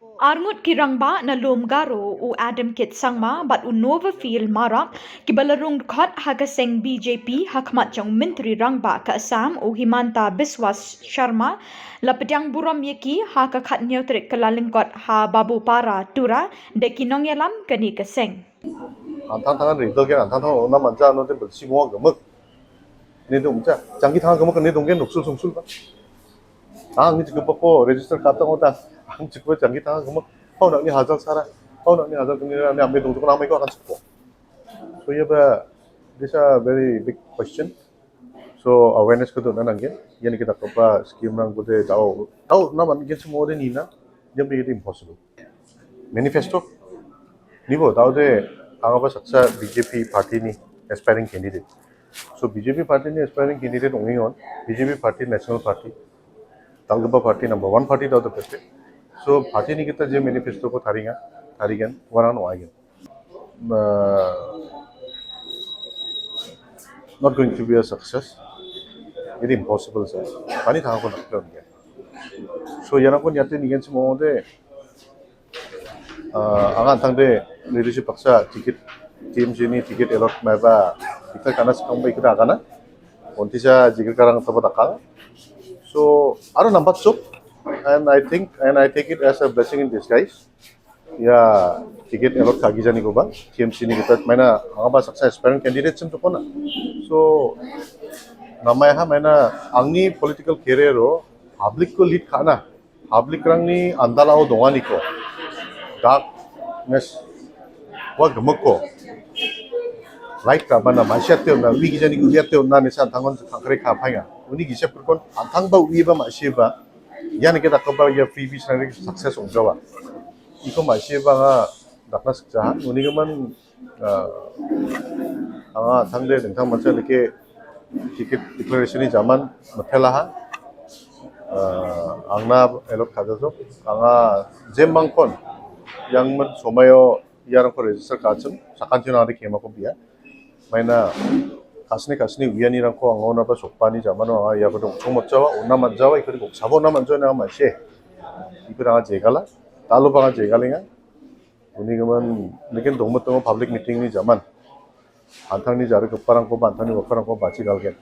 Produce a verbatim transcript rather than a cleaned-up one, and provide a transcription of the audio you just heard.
Arngut ki rangbah na lum garo u Adam Kit Sangma bad u Nova Fil Marak ki ba la rung dkhot ha ka seng B J P ha khmat jong u Myntri Rangbah ka Assam u Himanta Biswa Sharma la pdiang burom ïa ki ha ka khatñiew tarik ka Lalingkot ha Babupara Tura da ki nongïalam kane ka seng. Antang tangan ridel gen, antang tangan ona manja ano de belsi mo gemuk. Ne dong ja, jangki tangan gemuk ne dong gen nuksul sungsul ba. Ang ni jikbako register katang ota, ang jikba jangki tangan gemuk. Kau nak ni hajar sara, kau nak ni hajar kemira ni ambil dong jukun amai ko akan jikbo. So ïa ba, this a very big question. So awareness ko dona nanggen. Ïa ni kita kapa scheme rang ko de dao, dao na man gen semua de nina, dia be impossible. Manifesto? Nibo, dao de, angaba saksa B J P party ni aspiring candidate. So B J P party ni aspiring candidate ong·engon, B J P party national party, dal·gipa party number one party dao de pete. So party ni kita je manifesto ko taringa, tarigan, warang no aigen. Uh, not going to be a success. It impossible sir. Pani thang ko nak. So ïa na ko ïa te ni gen semua de, ah, ang antang de leadership baksa ticket, T M C ni ticket allot maiba, kita kana sekang ba ikut agana. Onti sa jikir karang tabo dakang. So, aro nambat suk, and I think, and I take it as a blessing in disguise. Ïa, ticket allot kagi jani ko ba, T M C ni kita maina, angaba saksa aspirant candidate sem sukona. So, namai ha maina, angni political career o, public ko lead kana. Public rangni andalao donganiko, darkness wa gimikko, light rabana ma·siate on·a, ui gijaniko uiate on·a ine san·tangon kangkare ka·paenga. Uni gisepgrikon an·tangba uiba ma·siba, ia nike dakgipa ia freebies rangni success ong·jawa. Iko ma·siba anga dakna sikjaha. Unigimin Ah, anga tangde dingtang mancha like ticket declaration ni jaman matelaha. Ah, angna allot kajasok. Anga jemangkon yang men somayo yarangko register kachim, sakantion adi kemako bia. Maina kasni kasni uianirangko anga onaba sokpani jamano anga iako dongchong matjawa, ona manjawa, ikori goksabo ona manjawa na manse. Ikori anga jegala, talo banga jegalenga. Unigimin, lekin dongmit dongo public meeting ni jaman. An·tangni jarigiparangko ba an·tangni workerrangko bachi galgen.